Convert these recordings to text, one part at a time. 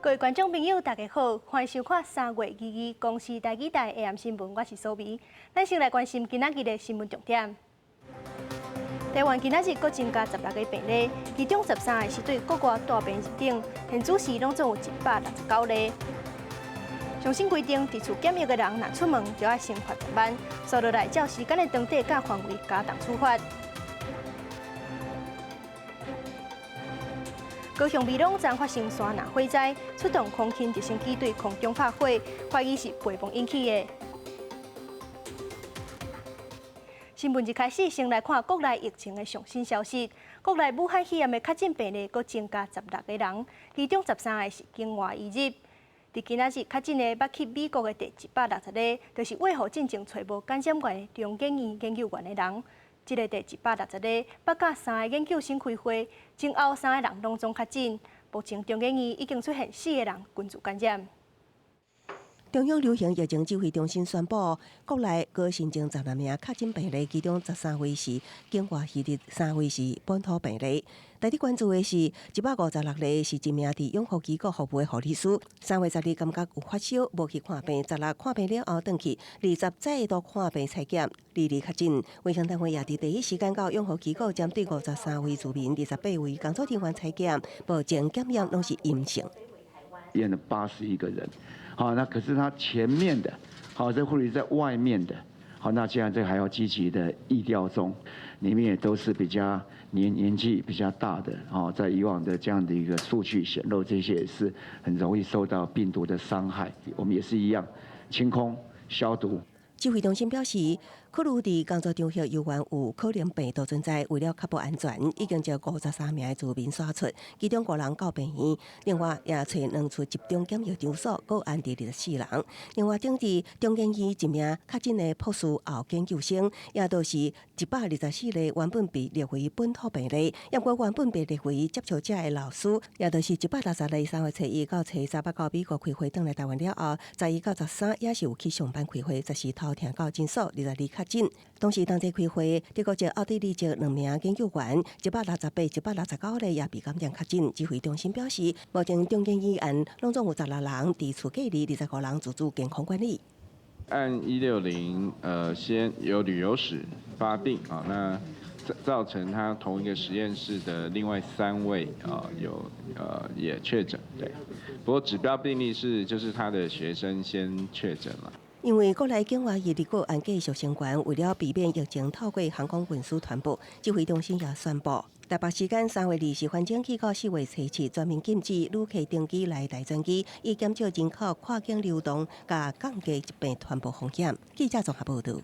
各位觀眾朋友，大家好，歡迎收看3月22公視台語台 AM 新聞，我是蘇美。咱先來關心今仔日的新聞重點。台灣今仔日閣增加16個病例，其中13個是對國外帶病入境，現主時攏總有169例。上新規定，佇厝檢疫的人若出門，就愛先罰10萬。紲落來，照時間的長短佮範圍加重處罰。高雄美濃昨發生山林火災，出動空勤直升機對空中拍火，懷疑是白飯引起的。新聞一開始，先來看國內疫情的上新消息。國內武漢肺炎的確診病例閣增加16個人，其中13個是境外移入。佇今仔日確診的捌去美國的第160個，就是衛護進前揣無感染源的中研院研究員的人。這个第160个捌佮三个研究生開會，前後三个人攏總確診。目前中研院已經出現四個人群組感染。中央流行疫情指揮中心宣布，國內閣新增16名確診病例，其中13位是境外移入，三位是本土病例。值得關注的是，156例是一名佇養護機構服務的護理師，3月12感覺有發燒，無去看病，十六看病了後轉去，20再度看病採檢，22確診。衛生單位也佇第一時間到養護機構針對53位住民、28位工作人員採檢，目前檢驗攏是陰性。驗了81個人。好，那可是他前面的，好，這護理在外面的，好，那現在這還要積極的疫調中，裡面也都是比較年紀比較大的，哦，在以往的這樣的一個數據顯露，這些也是很容易受到病毒的傷害。我們也是一樣，清空消毒。指揮中心表示，考慮佇工作場合猶原有可能病毒存在，為了確保安全，已經將53名的住民徙出，其中五人到病院，另外也揣兩處集中檢疫場所，閣安置24人。另外，頂佇中研院一名確診的博士後研究生，也都是124例原本被列為本土病例，抑閣原本被列為接觸者的老師，也都是160例3月初一到初三捌到美國開會轉來台灣了後，11到13也是有去上班開會，十四頭疼到診所，22確診。同時同齊開會，德國籍、奧地利籍兩名研究員，168、169例也被感染確診。指揮中心表示，目前中研院攏總有16人佇厝隔離，25人自主健康管理。按160，先有旅遊史發病啊，那造成他同一個實驗室的另外三位啊有也確診，對。不過指標病例是就是他的學生先確診了。因為國內境外移入個案繼續升懸，為了避免疫情透過航空運輸傳播，指揮中心也宣布，台北時間3月20翻鐘起到4月初7，全面禁止旅客登機來台轉機，以減少人口跨境流動，佮降低疾病傳播風險。記者綜合報導。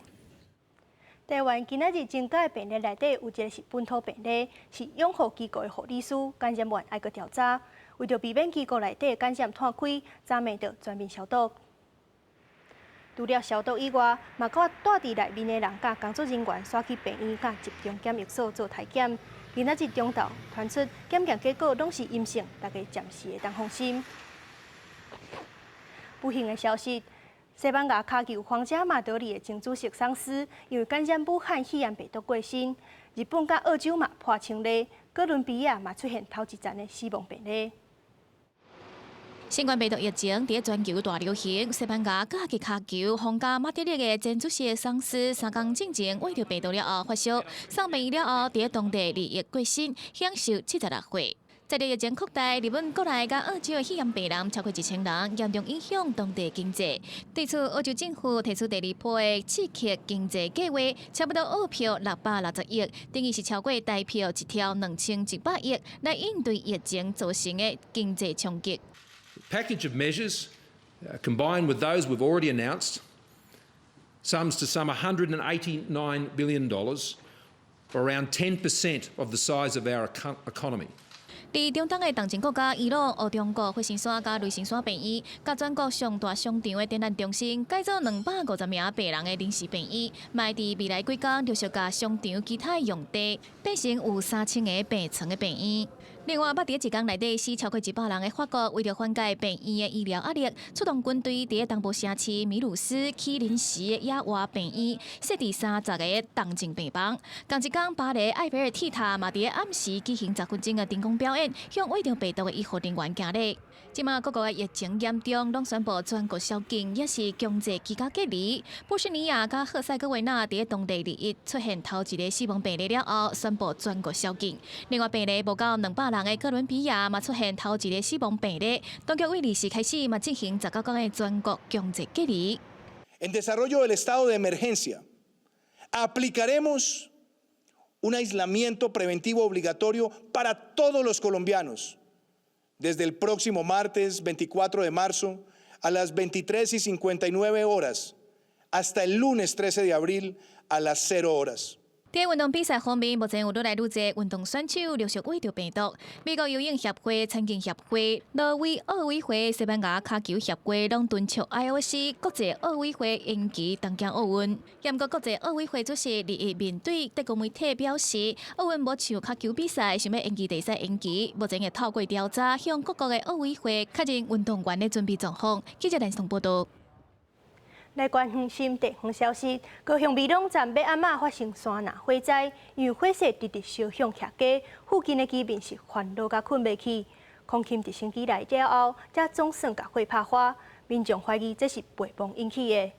台灣今仔日增加的病例內底有一個是本土病例，是養護機構的護理師，感染源愛閣調查。為著避免機構內底感染湠開，昨暝就全面消毒。除了消毒以外，嘛閣蹛佇內面的人佮工作人員，徙去病院佮集中檢疫所做篩檢。今仔日中晝傳出檢驗結果攏是陰性，大家暫時會當放心。不幸的消息，西班牙跤球皇家馬德里的前主席桑斯因為感染武漢肺炎病毒過身。日本佮澳洲嘛破千例，哥倫比亞嘛出現頭一層的死亡病例。新冠病毒疫情佇全球大流行，西班牙甲級跤球皇家馬德里的前主席桑斯三工進前秽著病毒了後發燒，送病院了後，佇當地21過身，享壽76歲。隨著疫情擴大，日本國內佮澳洲的肺炎病人超過1000人，嚴重影響當地經濟。對此，澳洲政府提出第二波的刺激經濟計劃，差不多澳票660億，等於是超過台票一兆2100億，來應對疫情造成的經濟衝擊。 Package of measures, combined with those we've already announced, sums to some $189 billion, or around 10% of the size of our economy. 佇中東的同前國家伊朗、烏中國火神山佮雷神山病院，佮全國上大商場的展覽中心，改做250名病人的臨時病院，嘛佇未來幾工陸續共商場其他用地變成有3000個病床的病院。另外，捌佇一工內底死超過100人的法國，為著緩解病院的醫療壓力，出動軍隊佇東部城市米魯斯起臨時的野外病院，設置30個重症病房。仝一工，巴黎埃菲爾鐵塔嘛佇暗時舉行10分鐘的燈光表演，向染著病毒的醫護人員行禮。這馬各國的疫情嚴重，攏宣布全國宵禁，抑是強制居家隔離。波斯尼亞佮赫塞哥維納佇當地21出現頭一个死亡病例了後，宣布全國宵禁。另外，病例無到200人的哥倫比亞嘛出現頭一个死亡病例，當局對24開始嘛進行19天的全國強制隔離。 En desarrollo del estado de emergencia, aplicaremos un aislamiento preventivo obligatorio para todos los colombianos desde el próximo martes 24 de marzo a las 23:59 horas hasta el lunes 13 de abril a las 0 horas. 佇運動比賽方面，目前有愈來愈濟運動選手陸續染著病毒。美國游泳協會、田徑協會、挪威奧委會、西班牙跤球協會攏敦促 IOC 國際奧委會延期東京奧運。毋過國際奧委會主席21面對德國媒體表示，奧運無像跤球比賽，想欲延期就會使延期。目前會透過調查，向各國的奧委會確認運動員的準備狀況。記者連線報道。來關心地方消息，高雄美濃站欲按仔發生山林火災，因為火勢直直燒向徛家，附近的居民是煩惱甲睏袂去。空勤直升機來了後，才總算共火拍花，民眾懷疑這是白墓引起的。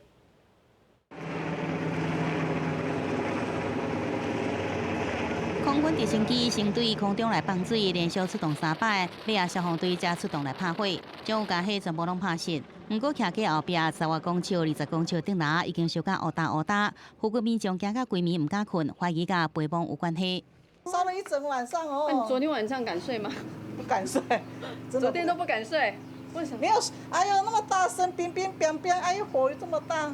空軍直升機先對空中來放水，連續出動三擺，尾仔消防隊才出動來拍火，將有家火全部攏拍熄。毋過徛家後壁10外公尺、20公尺頂樓已經燒甲烏焦烏焦，附近民眾驚甲規暝毋敢睏，懷疑佮白墓有關係。燒了一整晚上哦。你昨天晚上敢睡嗎？不敢睡，昨天都不敢睡。為什麼？沒有，哎呦，那麼大聲，乒乒乓乓，哎呦，火又這麼大。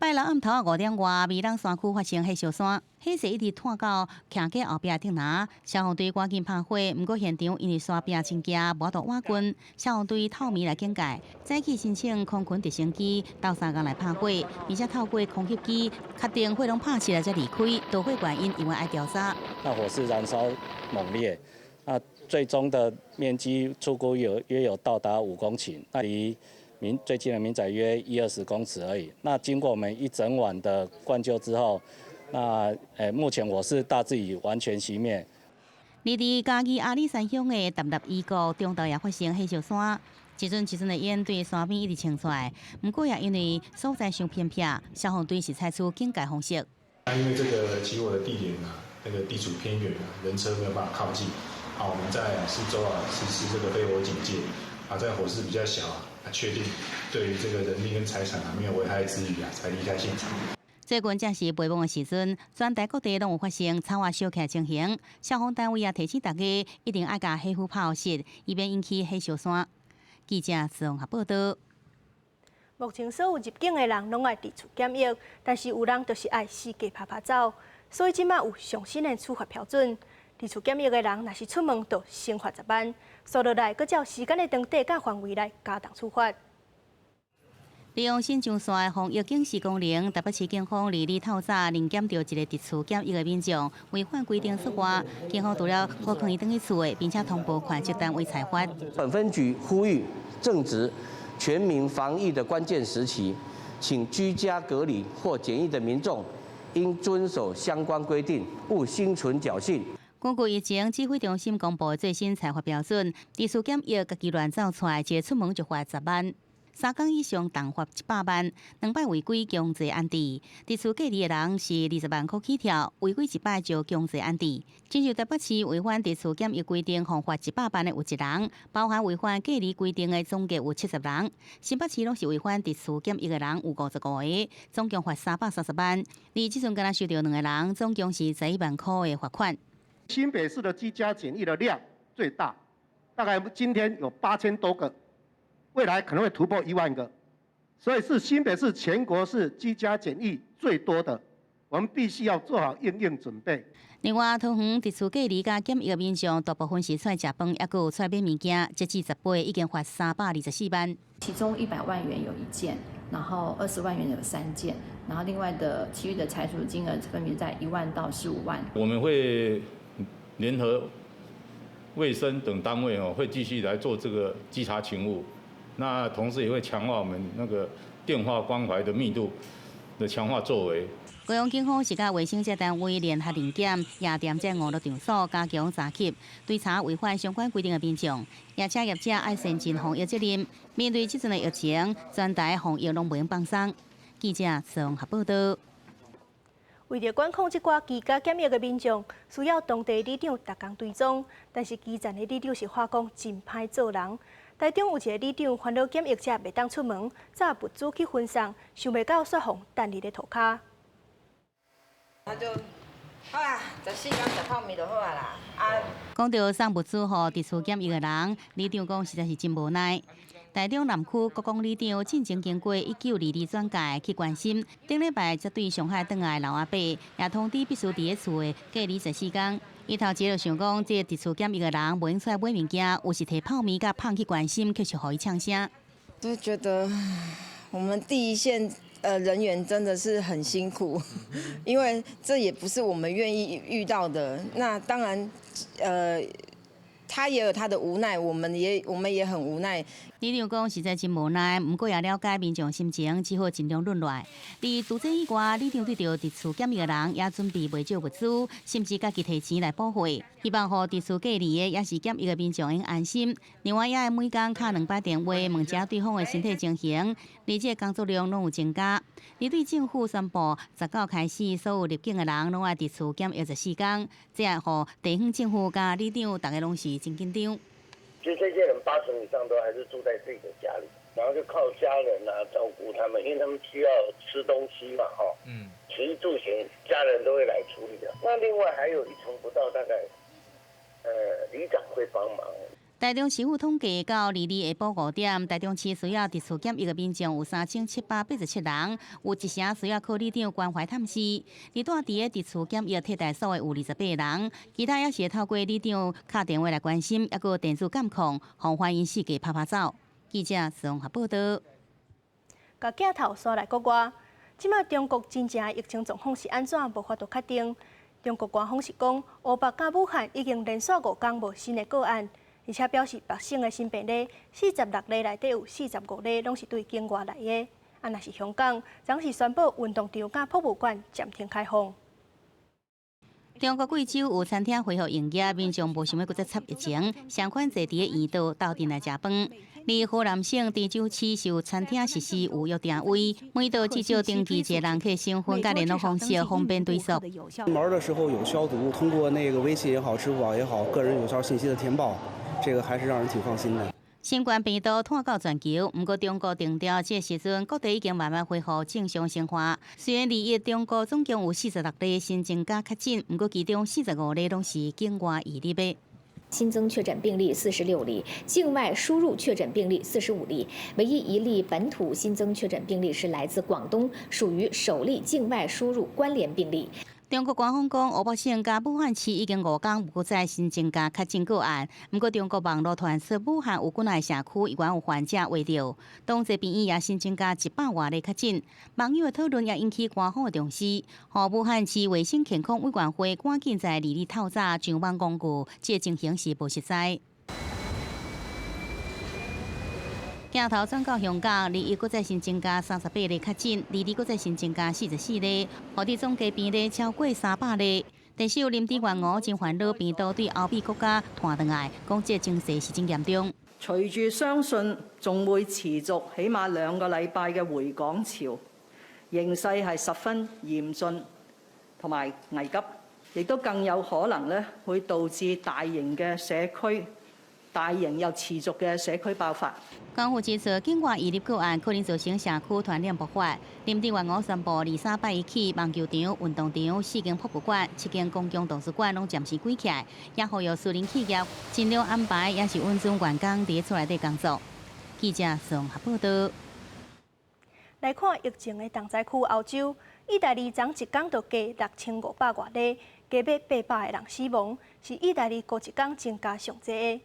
拜六暗頭5點外，美濃山區發生火燒山，火勢一直湠到徛家後壁頂樓，消防隊趕緊拍火，毋過現場因為山壁真崎，無法度倚近，消防隊透暝來警戒，早起申請空軍直升機鬥相共來拍火，並且透過空翕機確定火攏拍熄了才離開，導火原因因為愛調查。那火勢燃燒猛烈，那最終的面積初估有約有到達5公頃，那離民最近的民宅約一二十公尺而已。那經過我們一整晚的灌救之後，那目前火勢大致已完全熄滅。而佇嘉義阿里山鄉的澹立溪谷中晝也發生火燒山，一陣一陣的煙對山邊一直衝出來。毋過也因為所在傷偏僻，消防隊是採取警戒方式。那因為這個起火的地點啊，那個地處偏遠啊，人車沒有辦法靠近。啊，我們在四周啊實施這個飛火警戒。啊，在火勢比較小啊，確定對於這個人力跟財產啊沒有危害之餘啊，才離開現場。最近正是白墓的時陣，全台各地攏有發生草仔燒起情形，消防單位也提醒大家一定愛共火斧拍實，以免引起火燒山。記者綜合報道。目前所有入境的人攏愛佇厝檢疫，但是有人就是愛四界趴趴走，所以這馬有上新的處罰標準。佇厝檢疫的人，若是出門，就先罰10萬；紲落來，閣照時間的長短佮範圍來加重處罰。利用新上線的防疫警示功能，台北市警方22透早臨檢著一个佇厝檢疫的民眾違反規定出外，警方除了予囥伊轉去厝的，並且通報權責單位裁罰。本分局呼籲，正值全民防疫的關鍵時期，請居家隔離或檢疫的民眾應遵守相關規定，勿心存僥倖。根據疫情指揮中心公布的最新裁罰標準，佇厝檢疫家己亂走出來，一个出門就罰十萬，3工以上重罰100萬，兩擺違規強制安置。佇厝隔離的人是20萬箍起跳，違規一擺就強制安置。親像台北市違反佇厝檢疫規定，予罰100萬的有一人，包含違反隔離規定的總計有70人。新北市攏是違反佇厝檢疫的人有55個，總共罰330萬。而這陣敢若收著兩個人，總共是11萬箍的罰款。新北市的居家檢疫的量最大，大概今天有8000多個，未來可能會突破1萬個，所以是新北市全國是居家檢疫最多的，我們必須要做好因應準備。另外，桃園佇厝隔離佮檢疫的民眾，大部分是出來食飯，抑閣有出來買物件，截至10八已經罰324萬。其中100萬元有一件，然後20萬元有三件，然後另外的其餘的裁處金額分別在1萬到15萬。我們會聯合衛生等單位哦，會繼續來做這個稽查勤務。那同時也會強化我們那個電話關懷的密度的強化作為。高雄警方是佮衛生這單位聯合臨檢夜店這娛樂場所，加強查緝，追查違反相關規定的民眾，而且業者愛善盡防疫責任。面對這陣的疫情，全台防疫攏袂放鬆。記者綜合報道。為著管控這寡居家檢疫的民眾，需要當地里長逐工追蹤，但是基層的里長是話講真歹做人。台中有一個里長煩惱檢疫者袂當出門，紮物資去分送，想袂到煞予人擲佇咧塗跤。他就好啊，14工食泡麵就好啊啦。啊，講到送物資予佇厝檢疫的人，里長講實在是真無奈。台中南區國光里長進前經過1922轉介去關心，頂禮拜才對上海轉來的老阿伯，也通知必須佇咧厝的隔離14工。伊頭一个就想講，這佇厝檢疫的人無用出來買物件，有時提泡麵佮麭去關心，卻是予伊嗆聲。就覺得我們第一線人員真的是很辛苦，因為這也不是我們願意遇到的。那當然，他也有他的無奈，我們也很無奈。里長講實在真無奈，毋過也了解民眾心情，只好盡量忍耐。佇除這以外，里長對著佇厝檢疫的人也準備袂少物資，甚至家己提錢來補貨，希望予佇厝隔離的抑是檢疫的民眾會安心。另外，也會每工敲兩擺電話問者對方的身體情形，而這工作量攏有增加。而對政府宣布19開始，所有入境的人攏愛佇厝檢疫14工，這也予地方政府佮里長逐家攏是真緊張。其實這些人八成以上都還是住在自己的家裡，然後就靠家人啊照顧他們，因為他們需要吃東西嘛，哈，食衣住行，家人都會來處理的。那另外還有一成不到，大概，里長會幫忙。台中市府統計到22下晡5點，台中市需要佇厝檢疫的民眾有3787人，有一成需要靠里長關懷探視。而蹛佇个佇厝檢疫替代所的有28人，其他也是透過里長敲電話來關心，抑閣電子監控，防範𪜶四界趴趴走。記者綜合報道。共鏡頭轉來國外，這馬中國真正疫情狀況是按怎，無法度確定。中國官方是講，湖北佮武漢已經連續5工無新的個案。而且表示，北省的新病例46例內底有45例攏是對境外來的。啊，若是香港，昨是宣布運動場佮博物館暫停開放。中國貴州有餐廳恢復營業，民眾無想欲閣再插疫情，相款坐佇咧圓桌鬥陣來食飯。而河南省鄭州市受餐廳實施預約訂位，每桌至少登記一個人客身份佮聯絡方式，方便追溯。進門的時候有消毒，通過那個微信也好，支付寶也好，個人有效信息的填報，這個還是讓人挺放心的。新冠病毒湠到全球，毋過中國定調這時陣，各地已經慢慢恢復正常生活。雖然21中國總共有46例新增加確診，毋過其中45例攏是境外移入的。新增確診病例46例，境外輸入確診病例45例，唯一一例本土新增確診病例是來自廣東，屬於首例境外輸入關聯病例。中國官方講，湖北省佮武漢市已經5工無再新增加確診個案。毋過，中國網路傳出武漢有幾若個社區猶原有患者穢著，當地病院也新增加100外例確診。網友的討論也引起官方的重視。予武漢市衛生健康委員會趕緊在2日透早張網公告，這個情形是無實在。鏡頭轉到香港，21閣再新增加38例確診，22閣再新增加44例，予佇總計病例超過300例。特首林鄭月娥真煩惱病毒對歐美國家傳轉來，講這情勢是真嚴重。隨住相信仲會持續起碼2個禮拜嘅回港潮，形勢係十分嚴峻同埋危急，亦都更有可能咧會導致大型嘅社區、大型又持續嘅社區爆發。港府指出，境外移入個案可能造成社區傳染爆發。林鄭月娥宣布，23拜一起，網球場、運動場、四間博物館、七間公共圖書館攏暫時關起來，也呼籲私人企業盡量安排，抑是允准員工佇厝內底工作。記者綜合報道。來看疫情的重災區歐洲，意大利昨一工就加6500外例，加欲800個人死亡，是意大利過一工增加上濟的。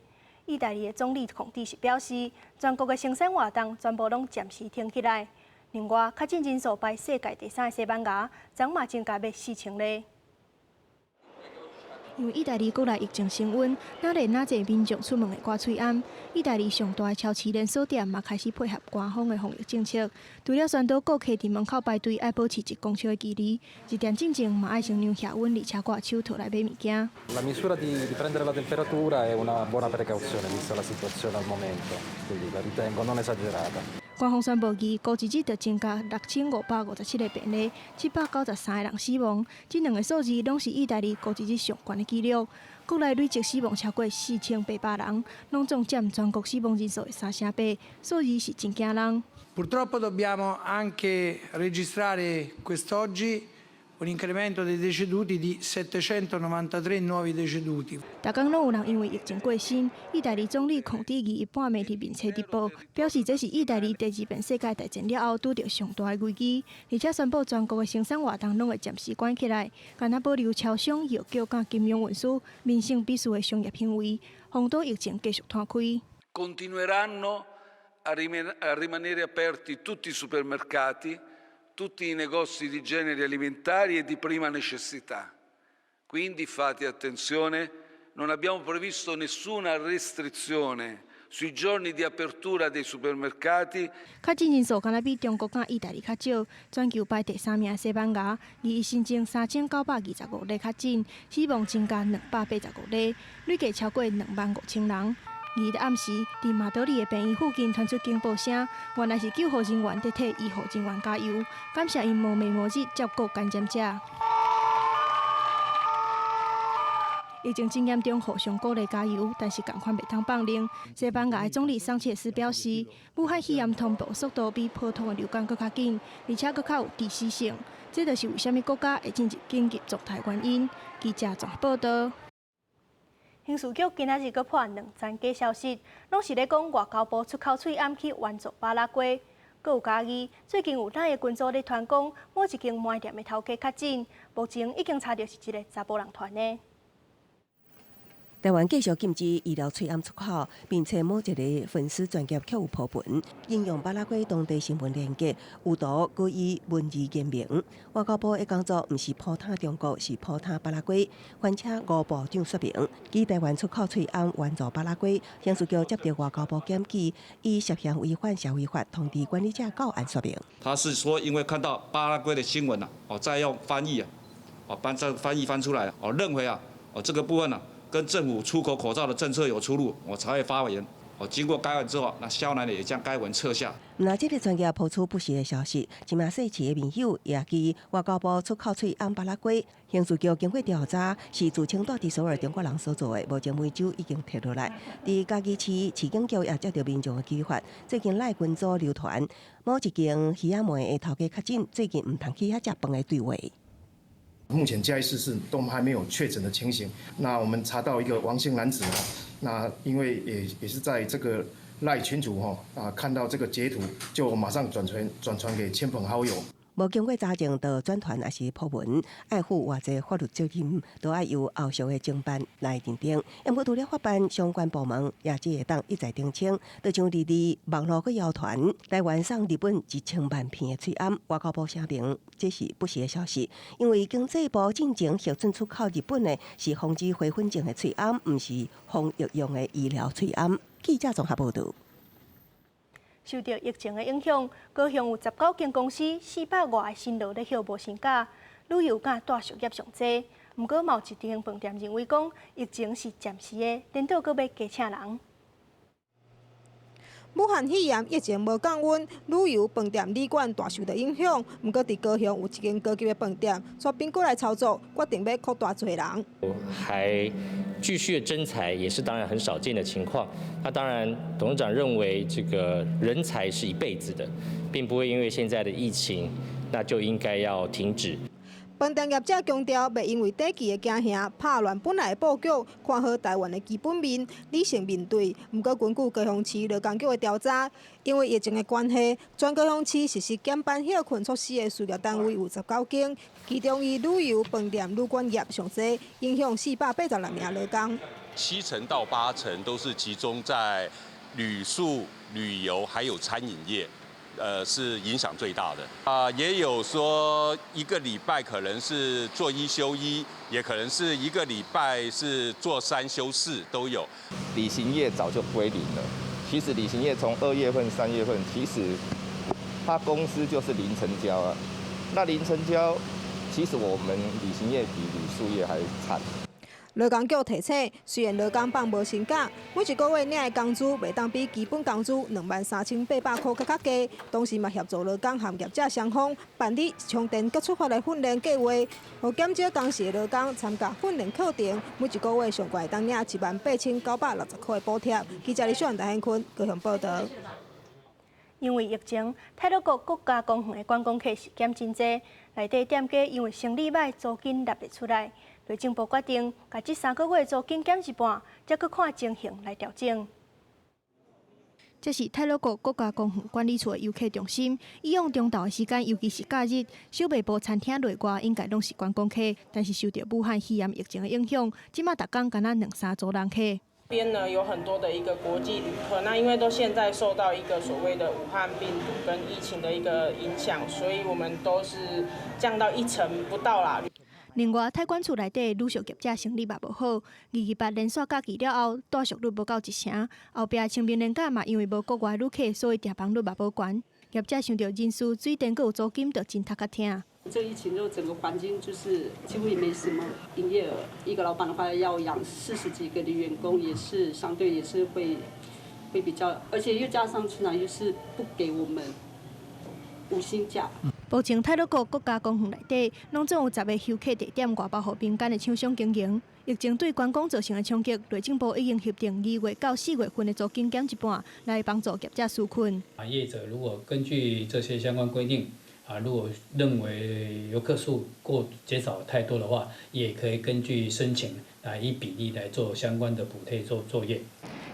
意大利的總理孔蒂是表示，全國的生產活動全部攏暫時停起來。另外，確診人數排世界第三的西班牙，昨嘛增加欲4000例。因為意大利國內疫情升溫，哪來哪濟民眾出門會掛喙罨。意大利上大的超市連鎖店嘛開始配合官方的防疫政策，除了宣導顧客佇門口排隊愛保持1公尺的距離，一點進前嘛愛先量額溫，而且掛手套來買物件。 La misura di prendere la temperatura è una buona precauzione vista la situazione al momento, quindi la ritengo non esagerata. 官方宣布，二五一日就增加6557個病例，793個人死亡。這兩个數字攏是意大利五一日上懸的紀錄。國內累計死亡超過4800人，攏總佔全國死亡人數的3成8，數字是真驚人。 Purtroppo dobbiamo anche registrare quest'oggi un incremento dei deceduti di 793 nuovi deceduti。逐工攏有人因為疫情過身。意大利總理孔蒂21半暝佇面冊直播，表示這是意大利第二遍世界大戰了後拄著上大的危機，而且宣布全國的生產活動攏會暫時關起來，干焦保留超商、藥局佮金融運輸、民生必需的商業行為，防堵疫情繼續拖開。 Continueranno a rimanere aperti tutti i supermercati, tutti i negozi di generi alimentari e di prima necessità. Quindi fate attenzione, non abbiamo previsto nessuna restrizione sui giorni di apertura dei supermercati. 確診人數敢若比中國佮意大利較少，全球排第三名的西班牙，21新增3925例確診，死亡增加285例，累計超過2萬5千人。2日暗時，佇馬德里的病院附近傳出警報聲，原來是救護人員佇替醫護人員加油，感謝𪜶無暝無日照顧感染者。疫情真嚴重，互相鼓勵加油，但是仝款袂通放任。西班牙的總理桑切斯表示，武漢肺炎傳播速度比普通的流感閣較緊，而且閣較有致死性。這就是為啥物國家會進入緊急狀態原因。記者綜合報道。刑事局今仔日閣破兩層假消息，攏是咧講外交部出口喙罨去援助巴拉圭。閣有嘉義，最近有哪个群組咧傳講某一間糜店的頭家確診，目前已經查著是一個查埔人傳的。台灣繼續禁止醫療喙罨出口，並且某一个粉絲專頁卻有 po 文，引用巴拉圭當地新聞連結，有圖閣以文字言明。外交部的工作毋是普探中國，是普探巴拉圭。還請吳部長說明，指台灣出口喙罨援助巴拉圭，刑事局接到外交部檢舉，以涉嫌違反社會法通知管理者到案說明。他是說，因為看到巴拉圭的新聞啊，哦，再用翻譯啊，哦，幫這翻譯翻出來，哦，認為啊，哦，這個部分啊。跟政府出口口罩的政策有出入，我才會發言。我經過該案之後，那蕭楠也將該文撤下。若這个專頁拋出不實的消息，這馬細市的民友也指外交部出口喙罨巴拉圭，刑事局經過調查，是自稱住佇首爾中國人所做的，目前每周已經提落來。佇嘉義市市警局也接到民眾的舉發，最近 LINE 群組流傳某一間魚仔糜的頭家確診，最近毋通去遐食飯的對話。目前嘉義市是都還沒有確診的情形。那我們查到一個王姓男子，那因為也是在這個 LINE 群組吼啊，看到這個截圖，就馬上轉傳給親朋好友。無經過查證，就轉傳抑是 po 文，愛負偌濟法律責任，都愛由後續的偵辦來認定。毋過除了法辦相關部門，也只會當一再澄清，就像佇佇網路閣謠傳，台灣送日本1000萬片的喙罨，外交部聲明這是不實的消息，因為經濟部進前核准出口日本的是防止花粉症的喙罨，毋是防疫用的醫療喙罨。記者綜合報導。受著疫情的影響，高雄有19間公司400外个新勞咧歇無薪假，旅遊佮住宿業上濟。毋過，嘛有一間飯店認為講疫情是暫時的，顛倒閣欲加請人。武漢肺炎疫情無降溫，旅遊、飯店、旅館大受著影響。毋過，佇高雄有一間高級的飯店，煞反過來操作，決定欲擴大濟人。還繼續徵才，也是當然很少見的情況。那當然，董事長認為這個人才是一輩子的，並不會因為現在的疫情，那就應該要停止。飯店業者強調，袂因為短期的驚嚇，拍亂本來的布局，看好台灣的基本面，理性面對。毋過，根據高雄市勞工局的調查，因為疫情的關係，全高雄市實施減班歇困措施的事業單位有19間，其中以旅遊、飯店、旅館業上濟，影響486名勞工。7成到8成都是集中在旅宿、旅遊還有餐飲業。是影響最大的。啊，也有說一個禮拜可能是做一休一，也可能是一個禮拜是做三休四都有。旅行業早就歸零了。其實旅行業從2月份、3月份，其實他公司就是零成交啊。那零成交，其實我們旅行業比旅宿業還慘。勞工局提醒，雖然勞工放無薪假，每一個月領的工資袂當比基本工資23,800箍閣較低。同時嘛協助勞工和業者雙方辦理充電閣出發的訓練計劃，予減少工時的勞工參加訓練課程，每一個月上懸會當領18,960箍的補貼。記者李秀蘭、陳坤高雄報道。因為疫情，太魯閣國家公園的觀光客是減真濟，內底店家因為生理䆀，租金納袂出來。內政部決定，共這3個月租金減一半，才閣看情形來調整。這是太魯閣國家公園管理處的遊客中心。以往中晝的時間，尤其是假日，小賣部、餐廳內外應該攏是觀光客，但是受著武漢肺炎疫情的影響，這馬逐工干焦兩三組人客。邊呢有很多的一個國際旅客，那因為都現在受到一個所謂的武漢病毒跟疫情的一個影響，所以我們都是降到一成不到啦。另外，太管處內底旅宿業者生理嘛無好，228連續假期了後，住宿率無夠一成。後壁清明連假嘛，因為無國外旅客，所以訂房率嘛無懸。業者想著人事、水電閣有租金，就真頭殼疼。這疫情就整個環境就是幾乎也沒什麼營業額，一個老闆的話要養40幾個的員工，也是相對也是會比較，而且又加上村長又是不給我們無薪假。目前太魯閣國家公園內底，攏總有10個休客地點外包予民間的廠商經營。疫情對觀光造成的衝擊，內政部已經協定2月到4月份的租金減一半，來幫助業者紓困。啊，業者如果根據這些相關規定，啊，如果認為遊客數過減少太多的話，也可以根據申請來依比例來做相關的補貼做作業。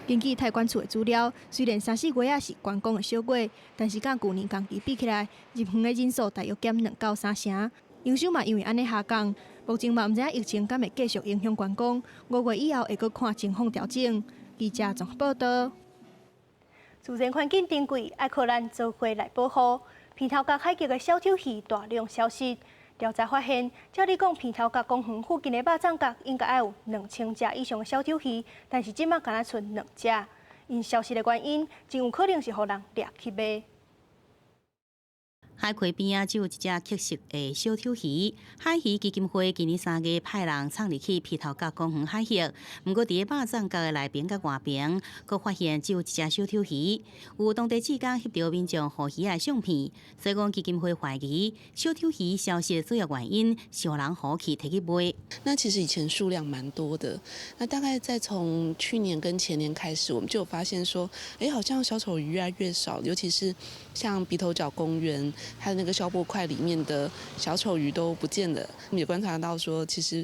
根據太管處的資料，雖然三四月仔是觀光的小月，但是佮舊年同期比起來，入園的人數大約減2到3成，營收嘛因為按呢下降。目前嘛毋知影疫情敢會繼續影響觀光，5月以後會閣看情況調整。記者綜合報道。自然環境珍貴，愛靠咱做伙來保護。鼻頭角海域的小丑魚大量消失，調查發現，照理講，鼻頭角公園附近的肉粽角應該愛有2000隻以上的小丑魚，但是這馬干焦賰兩隻。𪜶消失的原因，真有可能是予人掠去賣。海葵邊仔只有一隻黑色的小丑魚。海魚基金會今年3月派人衝入去鼻頭角公園海域，毋過佇咧肉粽角的內爿佮外爿，閣發現只有一隻小丑魚。有當地志工翕著民眾予魚仔相片，所以講基金會懷疑小丑魚消失的主要原因是予人予去提去賣。那其實以前數量蠻多的，那大概在從去年跟前年開始，我們就有發現說，哎，好像小丑魚越來越少，尤其是像鼻頭角公園。它的那個消波塊裡面的小丑魚都不見了，也觀察到說，其實，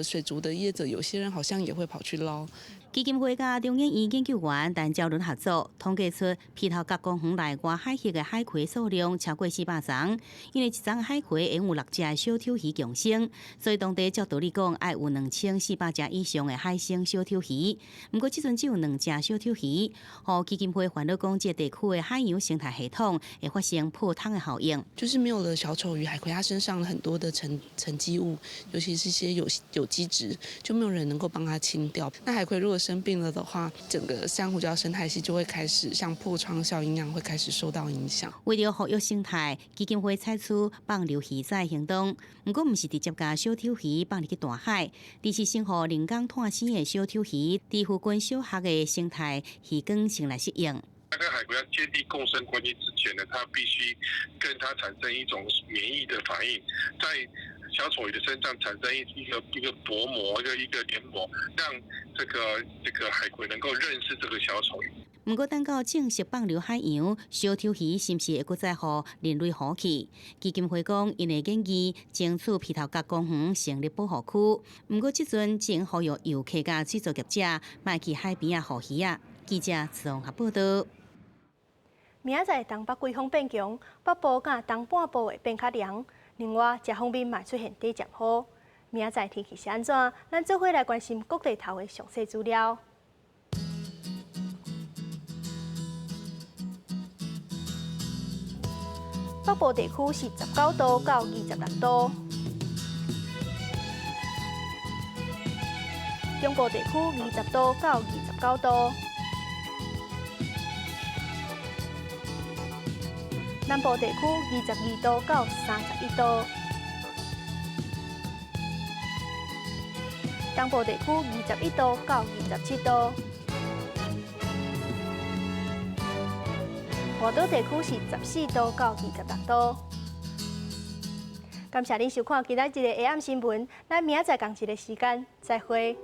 水族的業者有些人好像也會跑去撈。基金會佮中研院研究員陳昭倫合作，統計出鼻頭角公園內外海域的海葵數量超過400種，因為一種海葵會有六隻小丑魚共生，所以當地照道理講愛有2400隻以上的海生小丑魚。毋過這陣只有兩隻小丑魚，予基金會煩惱講，這個地區的海洋生態系統會發生破窗的效應。就是沒有了小丑魚，海葵它身上很多的沉積物，尤其是一些有機質，就沒有人能夠幫它清掉。那海葵如果生病了的話，整個珊瑚礁生態系就會開始像破窗效應一樣，會開始受到影響。為著復育生態，基金會採取放流魚仔行動，毋過毋是直接共小丑魚放入去大海，而是先予人工拖生的小丑魚，佇附近小學的生態魚缸先來適應。它跟海葵要建立共生關係之前呢，它必須跟它產生一種免疫的反應，在小丑魚的身上產生一個薄膜，一個黏膜，讓這個海葵能夠認識這個小丑魚。毋過等到正式放流海洋，小丑魚是毋是會閣再予人類予去？基金會講，𪜶會建議爭取鼻頭角公園成立保護區。毋過這陣正呼籲遊客佮水族業者，莫去海邊仔予魚仔。記者綜合報道。明仔載東北季風變強，北部佮東半部會變較涼。另外，遮方面嘛出現短暫雨。明仔載天氣是按怎？咱做伙來關心各地頭的詳細資料。北部地區是19度到26度，中部地區20度到29度，南部地區22度到31度，東部地區21度到27度。外島地區是14度到26度。感謝您收看今仔日的下暗新聞，咱明仔載仝一个時間再會。